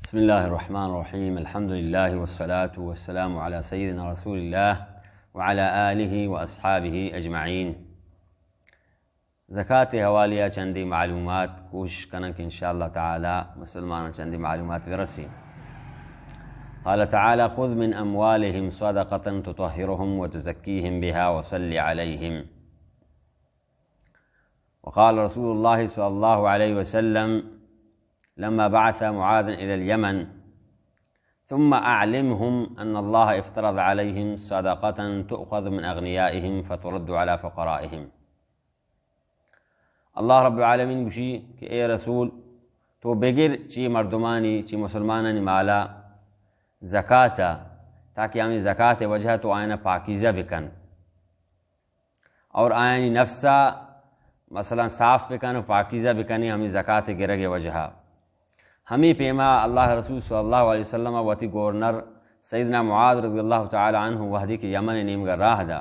بسم الله الرحمن الرحيم. الحمد لله والصلاة والسلام على سيدنا رسول الله وعلى آله وأصحابه أجمعين. زکات ءِ حوالہ ءَ چندی معلومات کوشش کناں کہ ان شاء اللہ تعالی مسلماناں چندی معلومات برسی. قال تعالى: خذ من أموالهم صدقة تطهرهم وتزكيهم بها وصل عليهم. وقال رسول الله صلى الله عليه وسلم لما بعث معاذا إلى اليمن: ثم أعلمهم أن الله افترض عليهم صدقة تؤخذ من أغنيائهم فترد على فقرائهم. اللہ رب العالمین گوشی کہ اے رسول، تو بگر چی مردمانی، چی مسلمانانی مالا زکاتا، تاکہ ہمیں زکات وجہ تو آئینا پاکیزہ بکن. اور آیانی نفسا مثلاً صاف بکن و پاکیزہ بکنی ہمیں زکات گرگ وجہا. ہمیں پیما اللہ رسول صلی اللہ علیہ وسلم وتی گورنر سیدنا معاذ رضی اللہ تعالی عنہ وحدی کہ یمن نیمگا راہ دا،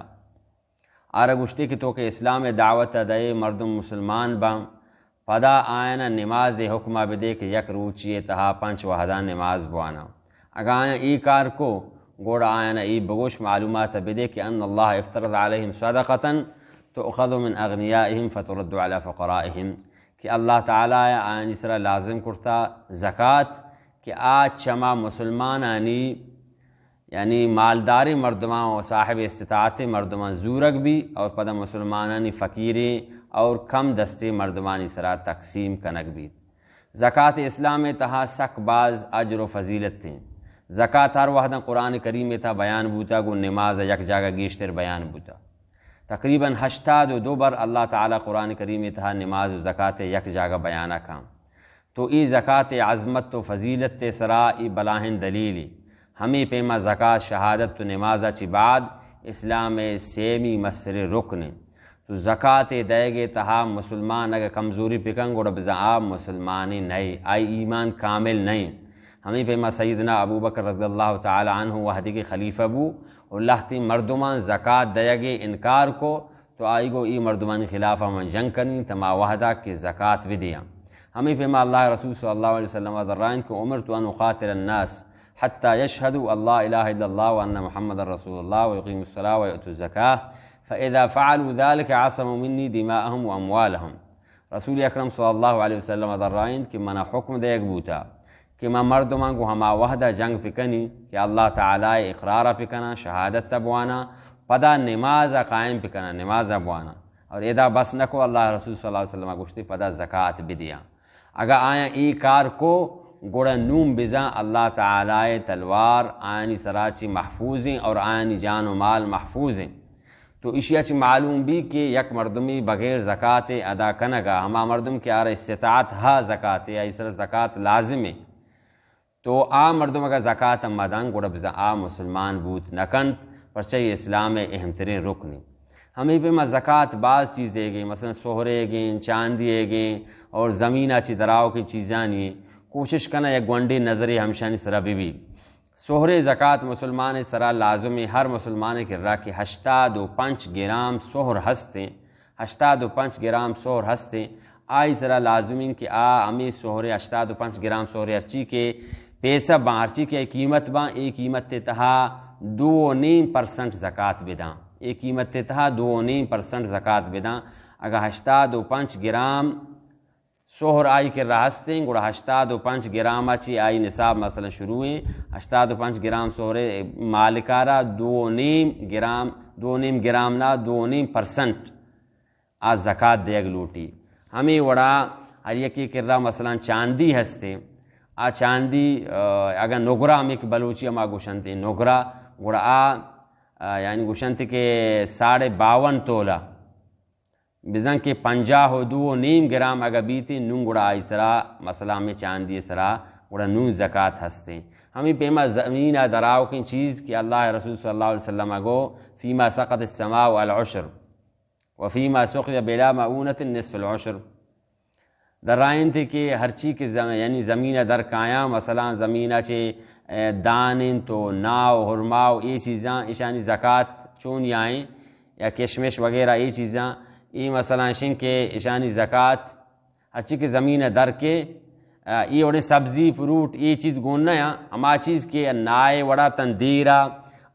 آرا گوشتی کہ تو کہ اسلام دعوت دے، مردم مسلمان باں، پدا آیانا نماز حکمہ بدے کہ یک روچی تہا پنچ وحداں نماز بوانا. اگاں آیاں ای کار کو، گڑا آیانا ای بگوش، معلومات بدے کہ ان اللہ افترض علیہم صدقة تؤخذ من اغنیائهم فترد علی فقرائهم، کہ اللہ تعالی آیانی سرا لازم کرتا زکات کہ آ چما مسلمانانی، یعنی مالداریں مردماں و صاحب استطاعتیں مردماں زورگ بی اور پدا مسلمانانی فقیریں اور کم دستیں مردمانی سرا تقسیم کنگ بیت. زکات اسلام تہا سک باز اجر و فضیلت ہیں. زکات ہر وحداں قرآن کریم تہا بیان بوتا، گوں نماز یک جاگہ گیشتر بیان بوتا. تقریباً ہشتاد و دو بر اللہ تعالی قرآن کریم تہا نماز و زکات یک جاگہ بیان کاں. تو ای زکات عظمت و فضیلت سرا ای بلاہیں دلیلی. ہمیں پیما زکات، شہادت و نماز چی بعد اسلام سیمی مستر رکن. تو زکات دئیگ تہا مسلمان اگر کمزوری پکن، گڑا بزاں آ مسلمانی نئے، آئی ایمان کامل نئے. ہمیں پیما سیدنا ابوبکر رضی اللہ تعالی عنہ وحدی کہ خلیفہ بو و لہتی مردمان زکات دئیگ انکار کو، تو آئی گو ای مردمانی خلافا من جنگ کنی، تما وحدا کہ زکات بدیاں. ہمیں پیما اللہ رسول صلی اللہ علیہ وسلم درائنت کہ امرت ان اقاتل الناس حتى يشهدوا ان لا اله الا الله وان محمد رسول الله ويقيموا الصلاة ويؤتوا الزكاة فاذا فعلوا ذلك عصموا مني دماءهم واموالهم. رسول اکرم صلی اللہ علیہ وسلم درائنت کہ منا حکم دیگ بوتا کہ من مردمان گو ہما وحدا جنگ پکنی کہ اللہ تعالی اقرار پکناں، شہادت بوانا، پدا نماز قائم پکناں، نماز بوانا. اور ادا بس نکو، اللہ رسول صلی اللہ علیہ وسلم گوشتی پدا زکات بدیاں. اگا آیاں ای کار کو، گڑا نون بزاں اللہ تعالی تلوار آیانی سرا چی محفوظیں اور آیانی جان و مال محفوظیں. تو اشیا چی معلوم بی کہ یک مردمی بغیر زکات ادا کنگا، ہما مردم کہ آرا استطاعت ہا زکات، آئی سرا زکات لازم ہے، تو آ مردم اگا زکات مدن، گڑا بزاں آ مسلمان بوت نکنت، پرچہ یہ اسلام اہم ترین رکن ہے. ہمیں پیما زکات باز چیزے گیں، مثلاً سہرے گیں، چاندی گیں اور زمین چی دراؤ کی چیزانی. کوشش کنا یک گونڈی نظرے ہمشانی سرا بی بی. سہرے زکات مسلمان سرا لازم ہے، ہر مسلمان کرا کہ ہشتاد و پنچ گرام سہر ہستیں، ہشتاد و پنچ گرام سہر ہستیں، آئی سرا لازمیں کہ آ ہمیں سہرے، ہشتاد و پنچ گرام سہرے ہرچی کہ پیسہ باں، ہرچی کہ قیمت باں، اے قیمت تہا دو و نیم پرسنٹ زکات بداں. اے قیمت تہا دو و نیم پرسنٹ زکات بداں. اگہ ہشتاد و پنچ گرام سہر آئی کرا ہستیں، گڑا ہشتاد و پنچ گرام چی آئی نصاب مثلاً شروع ہیں، ہشتاد و پنچ گرام سہرے مالکارا دو و نیم گرام، دو و نیم گرام نا دو و نیم پرسنٹ آ زکات دیگ لوٹی. ہمیں وڑا ہر یکے کرا مثلاً چاندی ہستیں، آ چاندی، آ، اگہ نگرہ ہمیں کہ بلوچی ہما گوشنتے نگرہ، گڑا آ، آ، یعنی گوشنتے کہ ساڑھے باون تولہ، بزاں کہ پنجاہ و دو و نیم گرام اگہ بیتیں، نون گڑا آئی سرا، مثلاً ہمیں چاندی سرا، گڑا نون زکات ہستیں. ہمیں پیما زمین دراؤکیں چیز کہ اللہ رسول صلی اللہ علیہ وسلم گو، فيما سقت السماء العشر، وفيما سقي بلا مؤونة نصف العشر. درائینت کہ ہرچی کہ زم-، یعنی زمین در کایاں، مثلاً زمین چے، اے، دان انت و ناہ و ہرما و اے چیزاں، اشانی زکات چون یائیں، یا کشمش وغیرہ اے چیزاں، اے مثلاً شن کہ اشانی زکات ہرچی کہ زمین در کے، آ، اے وڑیں سبزی، فروٹ، اے چیز گون نہ آں، ہما چیز کہ نائے وڑا تن دیرا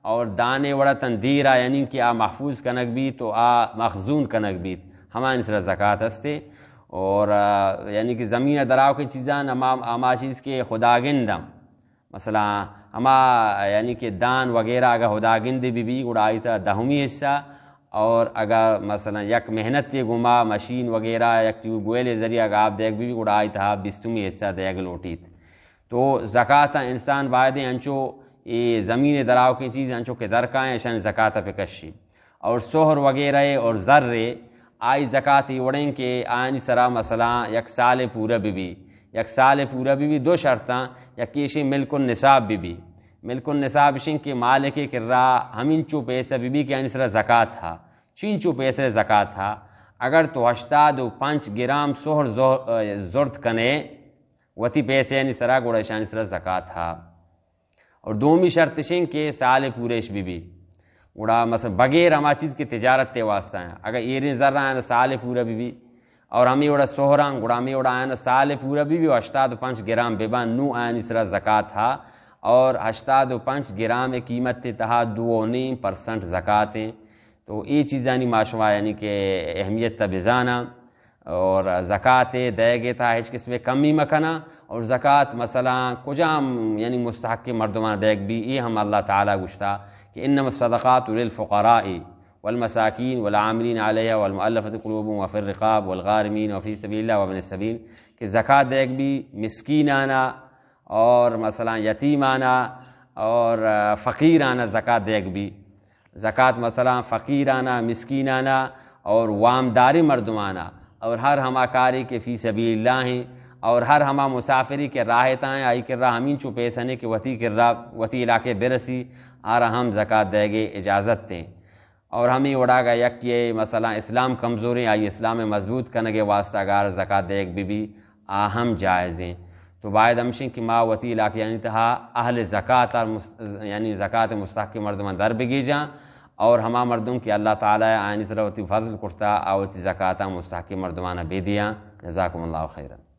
اور دانے وڑا تن دیرا، یعنی کہ آ محفوظ کنگ بیت و آ مخزون کنگ بیت، ہمانی سرا زکات ہستے۔ اور، آ، یعنی کہ زمین دراوکیں چیزاں ہما، ہما چیز کہ خداگنداں، مثلاً ہما، یعنی کہ دان وغیرہ اگہ خداگندے بہ بی، گڑا آئی تہا دہمی حصہ، اور اگہ مثلاً یک محنتے گوما مشین وغیرہ، یک ٹیوب ویلے ذریعہ اگہ آپ دیگ بہ بی، گڑا آئی تہا بیستمی حصہ دیگ لوٹیت۔ تو زکات انسان باید انچو اے زمین دراوکیں چیز انچو کہ درکائیں، اشان زکات پہ کشی۔ اور سہر وغیرہ اور زر، آئی زکات ای وڑیں کہ آیانی سرا مثلاً یک سال پورا بہ بی، یک سال پورا بہ بی، دو شرطاں، یکی ایشیں ملک النصاب بہ بی۔ ملک النصاب ایشیں کہ مالک کرا ہمینچو پیسہ بہ بی کہ آیانی سرا زکات ہا۔ چینچو پیسہ زکات ہا؟ اگر تو ہشتاد و پنچ گرام سہر زہ-، زرت کنے، وتی پیسے آنی سرا، گڑا اشانی سرا زکات ہا۔ اور دومی شرط اش انت کہ سال پورے اش بہ بی۔ گڑا مثلاً بغیر ہما چیز کہ تجارت تے واسطہ ہیں، اگر ایریں زر آیاں سال پورا بہ بی، اور ہمیں وڑا سہراں، گڑا ہمیں وڑا آیاں سال پورا بہ بی و ہشتاد و پنچ گرام بہ باں، نو آیانی سرا زکات ہا۔ اور ہشتاد و پنچ گرام قیمت تے تہا دو و نیم پرسنٹ زکات ہیں۔ تو اے چیزانی ما شما یعنی کہ اہمیت تا بزاناں۔ اور زکات دئیگ ء تہا ہچ قسمے کمی مکناں۔ اور زکات مثلاً کجام یعنی مستحق مردمان دئیگ بی، اے ہم اللہ تعالی گوشتا کہ انما الصدقات للفقراء والمساکین والعاملین علیها والمؤلفة قلوبهم وفی الرقاب والغارمین وفی سبیل اللہ وابن السبیل، کہ زکات دئیگ بی مسکینانا اور مثلاً یتیمانا اور فقیرانا زکات دئیگ بی۔ زکات مثلاً فقیرانا، مسکینانا اور وامداریں مردمانا اور ہر ہما کارے کہ فی سبیل اللہ ہیں اور ہر ہما مسافری کہ راہ تہا ہیں، آئی کرا ہمینچو پیسہ نے کہ وتی کرا، وتی علاقے برسی، آرا ہم زکات دئیگ ء اجازت ہیں۔ اور ہمیں وڑاگا یکے مثلاً اسلام کمزوریں، آئی اسلام مضبوط کنگ ء واسطہ اگر زکات دئیگ بہ بی، آ ہم جائز ہیں۔ تو باید ہمشیں کہ ما وتی علاقیانی تہا اہل زکات اور مس-، یعنی زکات مستحق مردمان در بگیجاں، اور ہما مردم کہ اللہ تعالی آیانی سرا وتی فضل کرتا، آ وتی زکاتاں مستحق مردمانا بدیاں۔ جزاکم اللہ خیرا۔